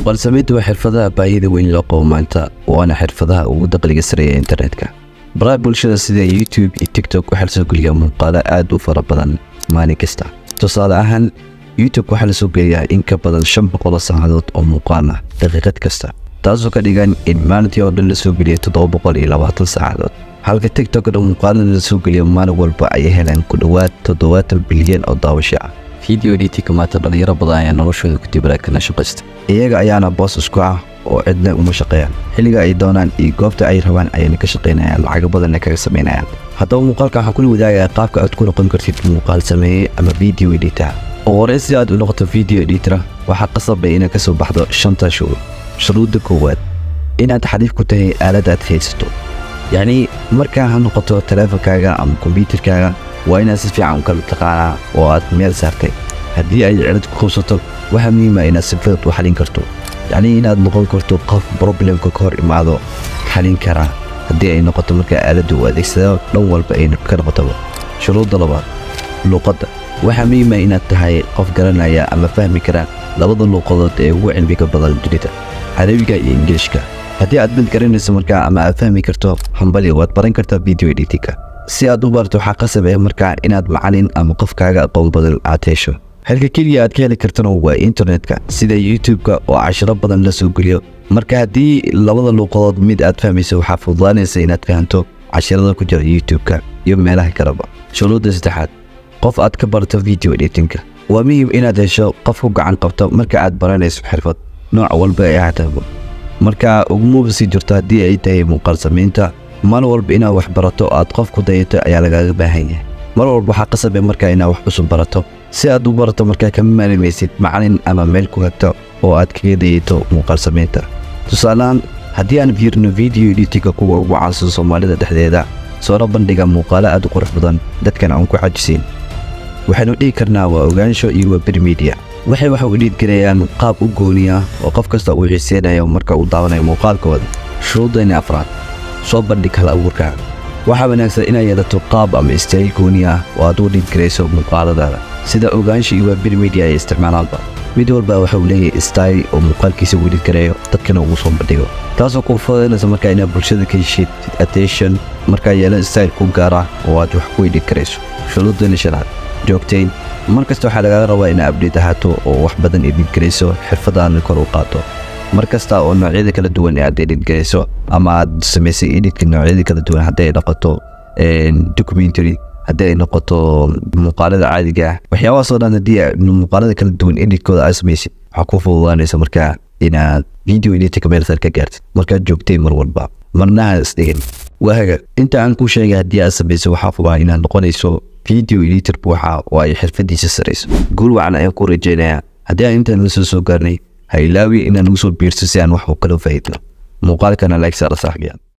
Muuqaal samayntu waa xirfadaha baahida weyn loo qabo maanta, waana xirfadaha ugu dakhliga sareeya ee internetka. Baraha bulshada sida YouTube iyo TikTok waxaa lasoo geliyaa muuqaalo aad u fara badan maalin kasta. Tusaale ahaan, YouTube waxaa lasoo geliyaa in ka badan 500 saacadood oo muuqaal ah daqiiqad kasta, taasoo ka dhigan in maalintii oo dhan lasoo geliyo 720 saacadood, halka TikTokna muuqaalada lasoo geliyo maalin walba ay helaan ku dhowaad 70 bilyan oo daawasho ah. Video editing maanta dhalinyaro badan ayaa noloshooda ku dibara kana shaqaysta, iyaga ayaana boos isku ah oo cidna uma shaqeeyaan. Xilliga ay doonaan iyo goobta ay rabaan ayayna ka shaqaynayaan, lacago badanna kaga samaynayaan. Haddaba muuqaalka waxaan kula wadaagayaa qaabka aad ku noqon kartid muuqaal sameeye ama video editor. Ugu horreyn, si aad u noqoto video editor waxaa qasabay inaad kasoo baxdo shanta shuruud. Shuruudda koowaad, inaad xariif ku tahay aalad aad haysato, yacni markaa ha noqoto taleefankaaga ama kombiyuutarkaaga, waa inaad si fiican u kala taqaanaa oo aad meel saartay. Haddii ay cilad ku qabsato, waxaa muhiima inaad si fudud u xalin karto, yacni inaad noqon karto qof problemka ka hor imaado xalin karaa, haddii ay noqoto markaa aaladda uu adeegsado dhan walba ay ka noqotaba. Shuruudda labaad, luuqadda. Waxaa muhiima inaad tahay qof garanaya ama fahmi kara labada luuqadood ee ugu cilmiga badan dunida, Carabiga iyo Ingiliishka. Haddii aad mid garanayso markaa ama aad fahmi karto, hambali, waad baran kartaa video editingka. Si aad u barato waxaa qasab ah markaa inaad macalin ama qof kaaga aqoon badan aad hesho. Halka keliya aad ka heli kartana waa internetka, sida YouTube-ka oo cashiro badan la soo geliyo. Marka haddii labada luuqadood mid aad fahmayso, waxaa fududaanaysa inaad fahanto cashirada ku jira YouTube-ka iyo meelaha kaleba. Shuruudda saddexaad, qof aad ka barato video editingka. Waa muhiim inaad hesho qof ku gacan qabto marka aad baranayso xirfad nooc walba ay ahaataba. Marka uguma sii jirto haddii ay tahay muuqaal samaynta, maalin walba inaad wax barato oo aad qof ku dayato ayaa lagaaga baahan yahay. Mar walba waxaa qasab ah markaa inaad wax cusub barato. Si aad u barato markaa kama maalimaysid macalin ama meel ku hagto oo aad kaga dayato muuqaal samaynta. Tusaalehaan, haddii aan fiirino video editingka kuwa ugu caansan Soomaalida dhexdeeda, soona bandhiga muuqaalo aad u qurux badan, dadkana aan ku cajisin, waxaynu dhihi karnaa waa Ogaansho iyo waa Bermedia. Waxay waxa u dhiidgelayaan qaab u gooniya oo qof kasta uu xiiseynayo marka uu daawanayo muuqaalkooda. Shuruuddayna afraad, soo bandhig hal abuurkaaga. Waxaa wanaagsan inaad yeelato qaab ama style gooni ah oo aad u dhiidgelayso muuqaaladaada, sida Ogaansho iyo waa Bermedia ay isticmaalaanba. Mid walba waxa uu leeyahay style oo muuqaalkiisa uu dhiidgelayo, dadkana ugu soo bandhigo, taasoo kuu fududaynaysa markaa inaad bulshada ka heshid attention. Markaa yeelo style ku gaara oo aad wax ku edit karayso. Shuruuddayna shanaad, joogtayn. Mar kasta waxaa lagaga rabaa inaad update ahaato oo wax badan edit garayso, xirfadaana kor u qaato. Mar kasta oo noocyada kala duwan ee aad edit garayso ama aad samaysay editka noocyada kala duwan, haddii ay noqoto documentary, haddii ay noqoto muuqaalada caadiga ah, waxyaabahaas oo dhan, haddii muuqaalada kala duwan editkooda aad samaysid, waxaa ku fududaanaysa markaa inaad video editingka meel sare ka gaartid. Markaad joogtay mar walba, marnaha isdhigin. Waaga inta aan kuu sheegay haddii aad samayso, waxaa fubaa inaad noqonayso video editor buuxa oo ay xirfadiisa sarayso. Guul wacan ayaan ku rajaynayaa. Haddii aan intaan la soo gaarnay, ha ilaawi inaad nagu soo biirso si aan wax u kala faa'iidno. Muuqaalkana like saara, saaxiibayaal.